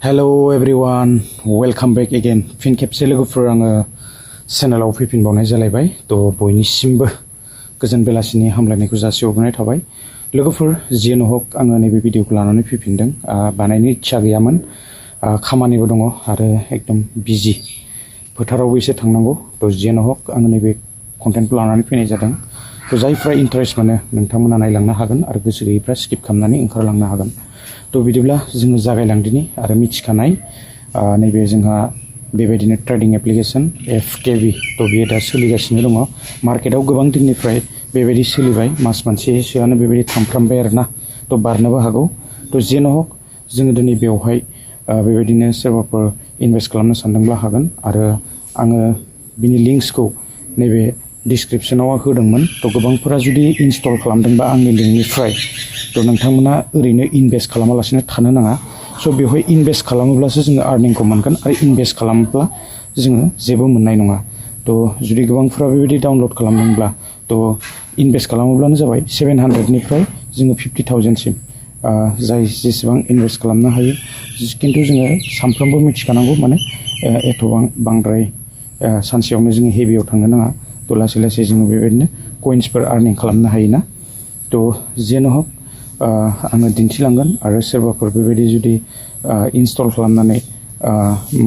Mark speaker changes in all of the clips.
Speaker 1: hello everyone welcome back again फिन खेबसे लोगोफोर आङो चेनेलाव फैफिनबावनाय जालायबाय थ' बयनिसिमबो गोजोन बेलासिनि हामलायनायखौ जासिहरनाय थाबाय लोगोफोर जियानो हक आङो नैबे भिडिअखौ लानानै फैफिनदों बानायनो इच्छा गैयामोन खामानिबो दङ आरो एकदम बिजि फोथारावबो एसे थांनांगौ थ' जियानो हक आङो नैबे कन्टेन्टखौ लानानै फैनाय जादों थ' जायफ्रा इन्टारेस्ट मोनो नोंथांमोना नायलांनो हागोन आरो गोसो गैयैफ्रा स्किप खालामनानै ओंखारलांनो हागोन थ' बिदिब्ला जोङो जागायलांदिनि आरो मिथिखानाय नैबे जोंहा बेबायदिनो ट्रेडिं एप्लिकेशन FKB थ' बियो दा सोलिगासिनो दङ मार्केटाव गोबां दिननिफ्राय बेबायदि सोलिबाय मास मोनसेसोआनो बेबायदि थांफ्रामबाय आरोना थ' बारनोबो हागौ थ' जेन' हक जोङो दिनै बेवहाय बेबायदिनो सोरबाफोर इनभेस्ट खालामनो सानदोंब्ला हागोन आरो आङो बिनि लिंक्सखौ नैबे डिसक्रिपसनाव होदोंमोन थ' गोबांफोरा जुदि इनस्टल खालामदोंबा आंनि लिंकनिफ्राय थ' नोंथांमोना ओरैनो इनभेस्ट खालामालासिनो थानो नाङा स' बेवहाय इनभेस्ट खालामोब्लासो जोङो आर्निंखौ मोनगोन आरो इनभेस्ट खालामोब्ला जोङो जेबो मोननाय नङा थ' जुदि गोबांफोरा बेबायदि डाउनलड खालामदोंब्ला थ' इनभेस्ट खालामोब्लानो जाबाय 700निफ्राय जोङो 50,000सिम जाय जेसेबां इनभेस्ट खालामनो हायो खिन्थु जोङो सानफ्रोमबो मिथिखानांगौ माने एथ'बां बांद्राय सानसेयावनो जोङो हेभियाव थांनो नाङा थ' लासै लासै जोङो बेबायदिनो कइन्सफोर आर्निं खालामनो हायोना थ' जेन' हक आङो दिन्थिलांगोन आरो सोरबाफोर बेबायदि जुदि इनस्टल खालामनानै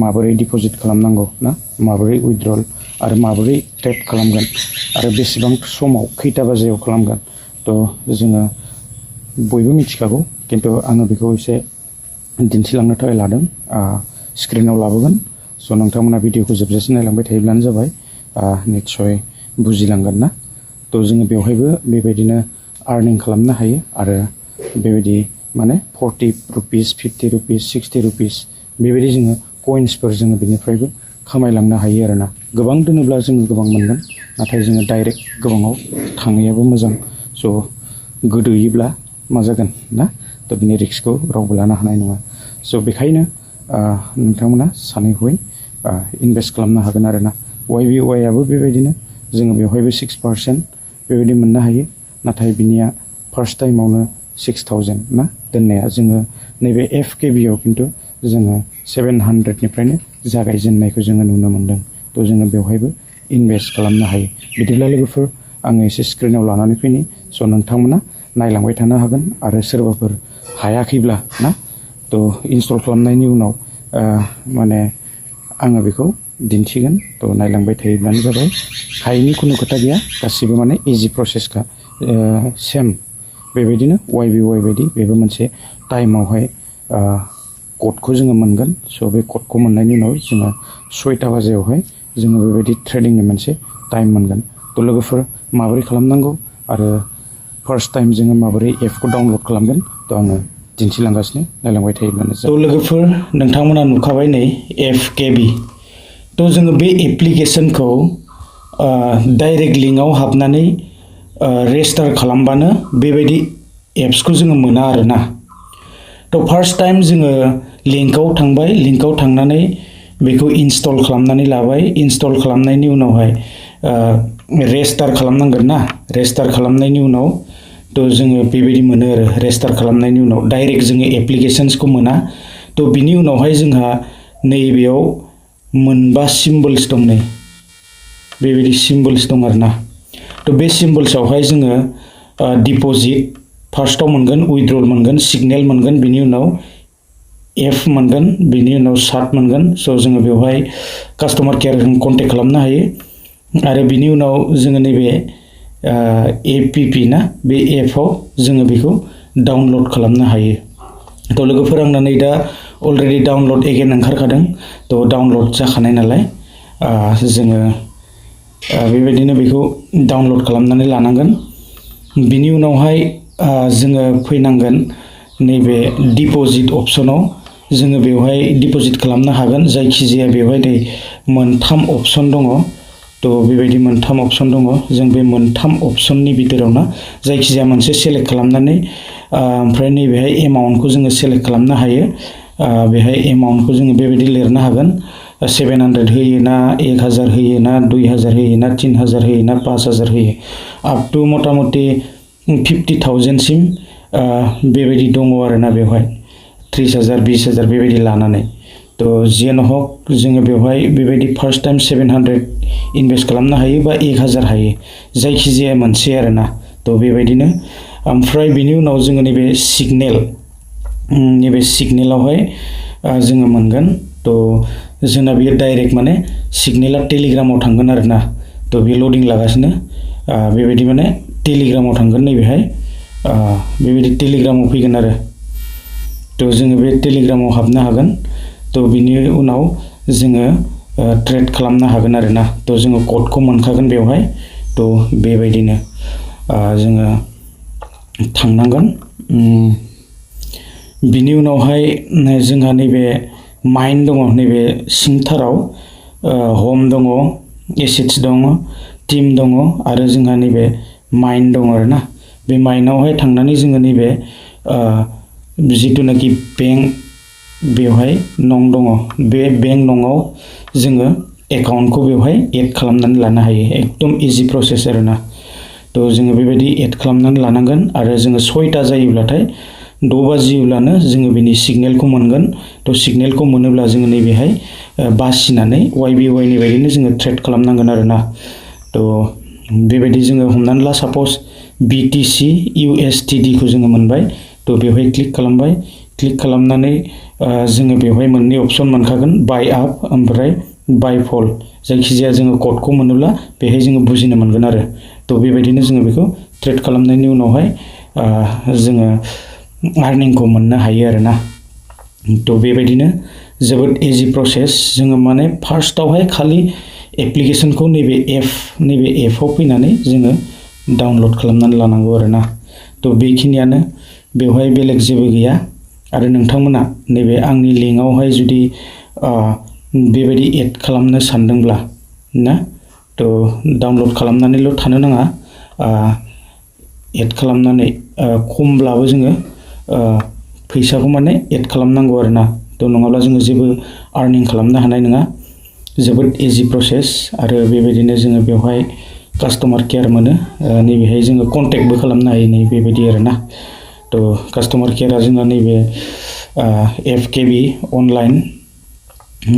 Speaker 1: माबोरै डिप'जिट खालामनांगौ ना माबोरै उइथड्रल आरो माबोरै ट्रेड खालामगोन आरो बेसेबां समाव खैथा बाजियाव खालामगोन थ' जोङो बयबो मिथिखागौ खिन्थु आङो बेखौ एसे दिन्थिलांनो थाखाय लादों स्क्रिनाव लाबोगोन स' नोंथांमोना भिडिअखौ जोबजासिम नायलांबाय थायोब्लानो जाबाय निस्सय बुजिलांगोन ना थ' जोङो बेवहायबो बेबायदिनो आर्निं खालामनो हायो आरो बेबायदि माने 40 रुपिस 50 रुपिस 60 रुपिस बेबायदि जोङो कइन्सफोर जोङो बेनिफ्रायबो खामायलांनो हायो आरोना गोबां दोनोब्ला जोङो गोबां मोनगोन नाथाय जोङो डाइरेक्ट गोबाङाव थाङैयाबो मोजां स' गोदोयोब्ला मा जागोन ना थ' बिनि रिस्कखौ रावबो लानो हानाय नङा स' बेखायनो नोंथांमोना सानै हय इनभेस्ट खालामनो हागोन आरोना YBY आबो बेबायदिनो जोङो बेवहायबो 6% बेबायदि मोननो हायो नाथाय बिनिया फार्स्ट टाइमावनो 6,000 ना दोननाया जोङो नैबे FKB आव खिन्थु जोङो 700निफ्रायनो जागायजेननायखौ जोङो नुनो मोन्दों थ' जोङो बेवहायबो इनभेस्ट खालामनो हायो बिदिब्ला लोगोफोर आङो एसे स्क्रिनाव लानानै फैनि स' नोंथांमोना नायलांबाय थानो हागोन आरो सोरबाफोर हायाखैब्ला ना थ' इनस्टल खालामनायनि उनाव माने आङो बेखौ दिन्थिगोन थ' नायलांबाय थायोब्लानो जाबाय हायैनि खुनु खोथा गैया गासिबो माने इजि प्रसेसखा सेम बेबायदिनो YBY बायदि बेबो मोनसे टाइमावहाय क'डखौ जोङो मोनगोन स' बे क'डखौ मोननायनि उनाव जोङो 6टा बाजियावहाय जोङो बेबायदि ट्रेडिंनि मोनसे टाइम मोनगोन थ' लोगोफोर माबोरै खालामनांगौ आरो फार्स्ट टाइम जोङो माबोरै एपखौ डाउनलड खालामगोन थ' आङो दिन्थिलांगासिनो नायलांबाय थायोब्लानो जाबाय थ' लोगोफोर नोंथांमोना नुखाबाय नै FKB थ' जोङो बे एप्लिकेसनखौ डाइरेक्ट लिंकआव हाबनानै रेजिस्टार खालामबानो बेबायदि एप्सखौ जोङो मोना आरोना थ' फार्स्ट टाइम जोङो लिंकआव थांबाय लिंकआव थांनानै बेखौ इनस्टल खालामनानै लाबाय इनस्टल खालामनायनि उनावहाय रेजिस्टार खालामनांगोन ना रेजिस्टार खालामनायनि उनाव थ' जोङो बेबायदि मोनो आरो रेजिस्टार खालामनायनि उनाव डाइरेक्ट जोङो एप्लिकेशन्सखौ मोना थ' बिनि उनावहाय जोंहा नैबेयाव मोनबा सिम्बल्स दं नै बेबायदि सिम्बल्स दं आरोना थ' बे सिम्बल्सआवहाय जोङो डिप'जिट फार्स्टआव मोनगोन उइथड्रल मोनगोन सिगनेल मोनगोन बिनि उनाव एफ मोनगोन बिनि उनाव सार्ट मोनगोन स' जोङो बेवहाय कास्टमार केयारजों कन्टेक्ट खालामनो हायो आरो बिनि उनाव जोङो नैबे APP ना बे एपआव जोङो बेखौ डाउनलड खालामनो हायो थ' लोगोफोर आंना नै दा अलरेडि डाउनलड एगेन ओंखारखादों थ' डाउनलड जाखानाय नालाय जोङो बेबायदिनो बेखौ डाउनलड खालामनानै लानांगोन बिनि उनावहाय जोङो फैनांगोन नैबे डिप'जिट अपसनाव जोङो बेवहाय डिप'जिट खालामनो हागोन जायखिजाया बेवहाय नै मोनथाम अपसन दङ थ' बेबायदि मोनथाम अपसन दङ जों बे मोनथाम अपसननि बिथोरावनो जायखिजाया मोनसे सेलेक्ट खालामनानै ओमफ्राय नैबेहाय एमाउन्टखौ जोङो सेलेक्ट खालामनो हायो बेहाय एमाउन्टखौ जोङो बेबायदि लिरनो हागोन 700 होयो ना 1000 होयो ना 2000 होयो ना 3000 होयो ना 5000 होयो आप टु मथा मथि 50,000 सिम बेबायदि दङ आरोना बेवहाय 30,000 20,000 बेबायदि लानानै तो जियानो हक जोङो बेवहाय बेबायदि फार्स्ट टाइम 700 इनभेस्ट खालामनो हायो बा 1000 हायो जायखिजाया मोनसे आरोना तो बेबायदिनो ओमफ्राय बिनि उनाव जोङो नैबे सिगनेलावहाय जोङो मोनगोन तो जोंना बेयो डाइरेक्ट माने सिगनेला टेलिग्रामाव थांगोन आरोना तो बे लडिं लागासिनो बेबायदि माने टेलिग्रामाव थांगोन नैबेहाय बेबायदि टेलिग्रामाव फैगोन आरो तो जोङो बे टेलिग्रामाव हाबनो हागोन तो बिनि उनाव जोङो ट्रेड खालामनो हागोन आरोना तो जोङो क'डखौ मोनखागोन बेवहाय तो बेबायदिनो जोङो थांनांगोन बिनि उनावहाय जोंहा नैबे माइन दङ नैबे सिंथाराव हम दङ एसेट्स दङ टीम दङ आरो जोंहा नैबे माइन दङ आरोना बे माइनावहाय थांनानै जोङो नैबे जिथुनाखि बेंक बेवहाय नं दङ बे बेंक नंआव जोङो एकाउन्टखौ बेवहाय एड खालामनानै लानो हायो एकदम इजि प्रसेस आरोना तो जोङो बेबायदि एड खालामनानै लानांगोन आरो जोङो 6टा जायोब्लाथाय 6 बाजियोब्लानो जोङो बेनि सिगनेलखौ मोनगोन तो सिगनेलखौ मोनोब्ला जोङो नैबेहाय बासिनानै YBY नि बायदिनो जोङो ट्रेड खालामनांगोन आरोना तो बेबायदि जोङो हमनानै ला सापज BTC USDT खौ जोङो मोनबाय तो बेवहाय क्लिक खालामबाय क्लिक खालामनानै जोङो बेवहाय मोननै अपसन मोनखागोन बाय आप ओमफ्राय बाय फल जायखिजाया जोङो क'डखौ मोनोब्ला बेहाय जोङो बुजिनो मोनगोन आरो तो बेबायदिनो जोङो बेखौ ट्रेड खालामनायनि उनावहाय जोङो आर्निंखौ मोननो हायो आरोना तो बेबायदिनो जोबोद इजि प्रसेस जोङो माने फार्स्टआवहाय खालि एप्लिकेशनखौ नैबे एपआव फैनानै जोङो डाउनलड खालामनानै लानांगौ आरोना तो बेखिनियानो बेवहाय बेलेग जेबो गैया आरो नोंथांमोना नैबे आंनि लिंकआवहाय जुदि बेबायदि एड खालामनो सानदोंब्ला ना तो डाउनलड खालामनानैल' थानो नाङा एड खालामनानै खमब्लाबो जोङो फैसाखौ माने एड खालामनांगौ आरोना तो नङाब्ला जोङो जेबो आर्निं खालामनो हानाय नङा जोबोद इजि प्रसेस आरो बेबायदिनो जोङो बेवहाय कास्टमार केयार मोनो नैबेहाय जोङो कन्टेक्टबो खालामनो हायो नै बेबायदि आरोना तो कास्टमार केयारा जोंना नैबे FKB अनलाइन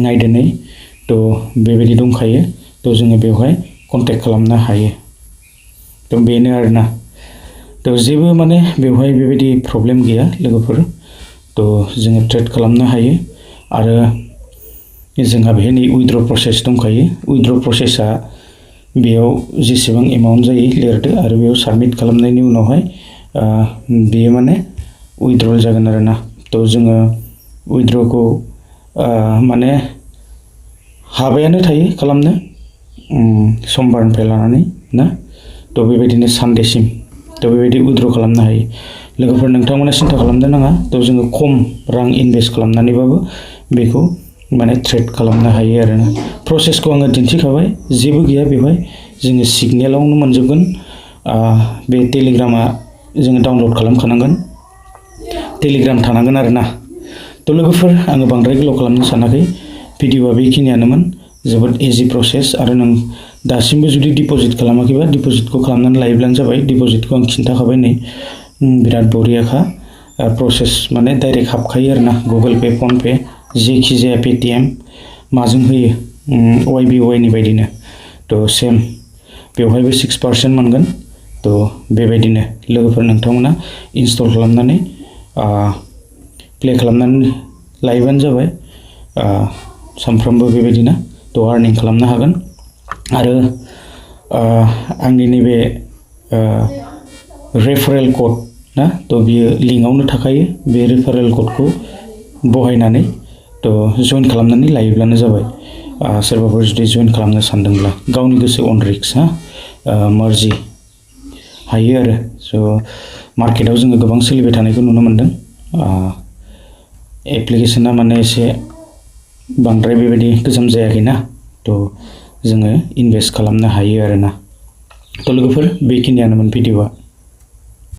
Speaker 1: नायदोनै तो बेबायदि दंखायो तो जोङो बेवहाय कन्टेक्ट खालामनो हायो तो बेनो आरोना तो जेबो माने बेवहाय बेबायदि प्रब्लेम गैया लोगोफोर तो जोङो ट्रेड खालामनो हायो आरो जोंहा बेहाय नै उइथड्र प्रसेस दंखायो उइथड्र प्रसेसा बेयाव जेसेबां एमाउन्ट जायो लिरदो आरो बेयाव साबमिट खालामनायनि उनावहाय बेयो माने उइथड्रल जागोन आरोना तो जोङो उइथड्रखौ माने हाबायानो थायो खालामनो समबारनिफ्राय लानानै ना तो बेबायदिनो सानडेसिम तो बेबायदि उइथड्र खालामनो हायो लोगोफोर नोंथांमोना सिन्था खालामनो नाङा तो जोङो खम रां इनभेस्ट खालामनानैबाबो बेखौ माने ट्रेड खालामनो हायो आरोना प्रसेसखौ आङो दिन्थिखाबाय जेबो गैया बेवहाय जोङो सिगनेलावनो मोनजोबगोन बे टेलिग्रामा जोङो डाउनलड खालामखानांगोन टेलिग्राम थानांगोन आरोना तो लोगोफोर आङो बांद्राय गोलाव खालामनो सानाखै भिडिअआ बेखिनियानोमोन जोबोद इजि प्रसेस आरो नों दासिमबो जुदि डिपजिट खालामाखैबा डिपजिटखौ खालामनानै लायोब्लानो जाबाय डिपजिटखौ आं खिन्थाखाबाय नै बिराद बरियाखा प्रसेस माने डाइरेक्ट हाबखायो आरोना गुगोल पे फन पे जेखि जाया पेटिएम माजों होयो YBY नि बायदिनो तो सेम बेवहायबो 6% मोनगोन तो बेबायदिनो लोगोफोर नोंथांमोना इनस्टल खालामनानै प्ले खालामनानै लायोबानो जाबाय सानफ्रोमबो बेबायदिनो तो आर्निं खालामनो हागोन आरो आंनि नैबे रेफारेल क'ड ना तो बियो लिंकआवनो थाखायो बे रेफारेल क'डखौ बहायनानै तो जइन खालामनानै लायोब्लानो जाबाय सोरबाफोर जुदि जइन खालामनो सानदोंब्ला गावनि गोसो अन रिक्स मर्जि हायो आरो स' मार्केटाव जोङो गोबां सोलिबाय थानायखौ नुनो मोनदों एप्लिकेशना माने एसे बांद्राय बेबायदि गोजाम जायाखैना तो जोङो इनभेस्ट खालामनो हायो आरोना तो लोगोफोर बेखिनियानोमोन भिडिअआ